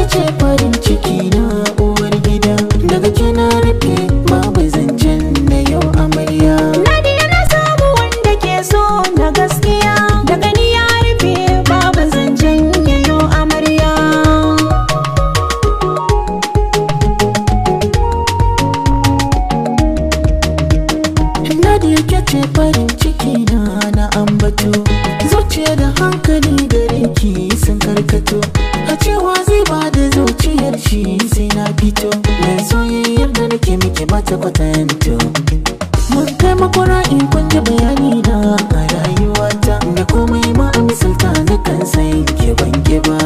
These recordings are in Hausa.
ce farin ciki na uwar gida. Daga kina rufe babu zancen na yau amarya. Nadiya na samu wanda ke so na gaskiya. Daga ni ya rufe babu zancen yayo amarya. Nadiya ke ce farin ciki na ambato. Zuciya da hankali gare ki sun karkato. A cewa zai ba da zuciyar shi sai na fito. Mai soyayyar da nake miki ba ta kwatanto. Mun kai makura in kun ji bayani na a rayuwata. Da komai ma a misalta na kan sai ki ban ki ba.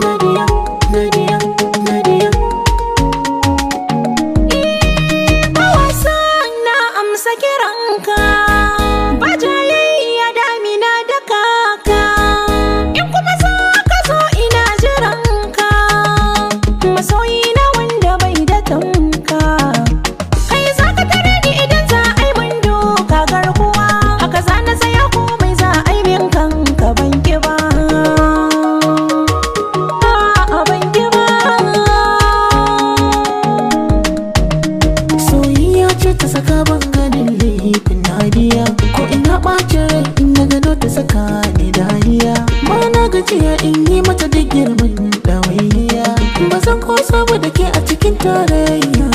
Nadiya, Nadiya, Nadiya. Ba wasa na amsa kiranka, ba jayayya damina da kaka. In kuma za ka zo ina jiranka, masoyi na wanda bai da tamka. Kai za ka tare ni idan za a yi min doka garkuwa, haka za na tsaya komai za a yi min kanka ban ki ba. A'a ban ki ba. Soyayya ce ta saka ban ganin laifin Nadiya. Ko ina ɓacin rai in na gano ta saka ni dariya. Ba na gajiya in yi mata duk girman ɗawainiya. Ba zan kosa ba da ke a cikin tarayya.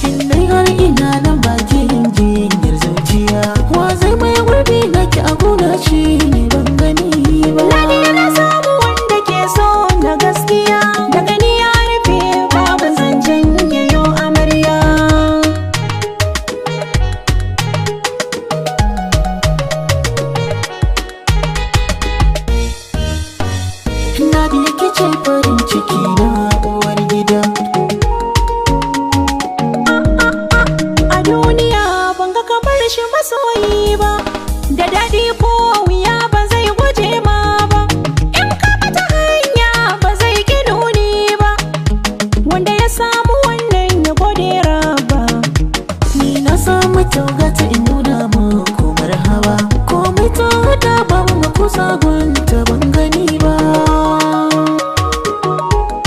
In dai har ina nan ba ki yin jinyar zuciya. Wa zai mai gurbi na ki a gona shi ne ban gani ba. Nadiya na samu wanda ke so na gaskiya. Daga ni ya rufe babu zancen yayo amarya. Nadiya ke ce farin ciki na uwar gida. A duniya ban ga kamar shi masoyi ba, da daɗi ko wuya ba zai guje ma ba. In ka bata hanya ba zai ki nuni ba, wanda ya samu wannan ya gode raba. Ni na samu taugata in nuna muku marhaba. Komai ta hada babu makusa gunta ban gani ba.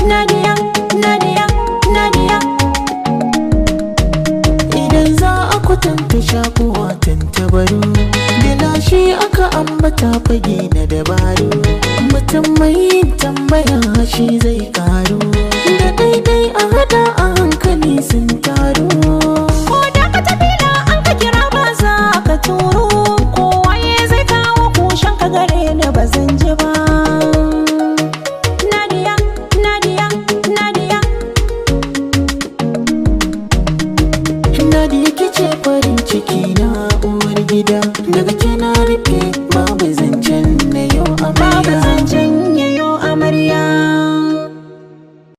Nadiya, Nadiya, Nadiya. Idan za a kwatanta shakuwa tantabaru, gilashi aka ambata fage na dabaru. Mutum mai tambaya shi zai karu. Da daidai a hada a hankali sun taru. Ko da ka tafi an ka kira ba za ka turo, kowaye zai kawo kushen ka gare ni ba zan ji ba. Nadiya, Nadiya, Nadiya. Nadiya ke ce farin ciki na.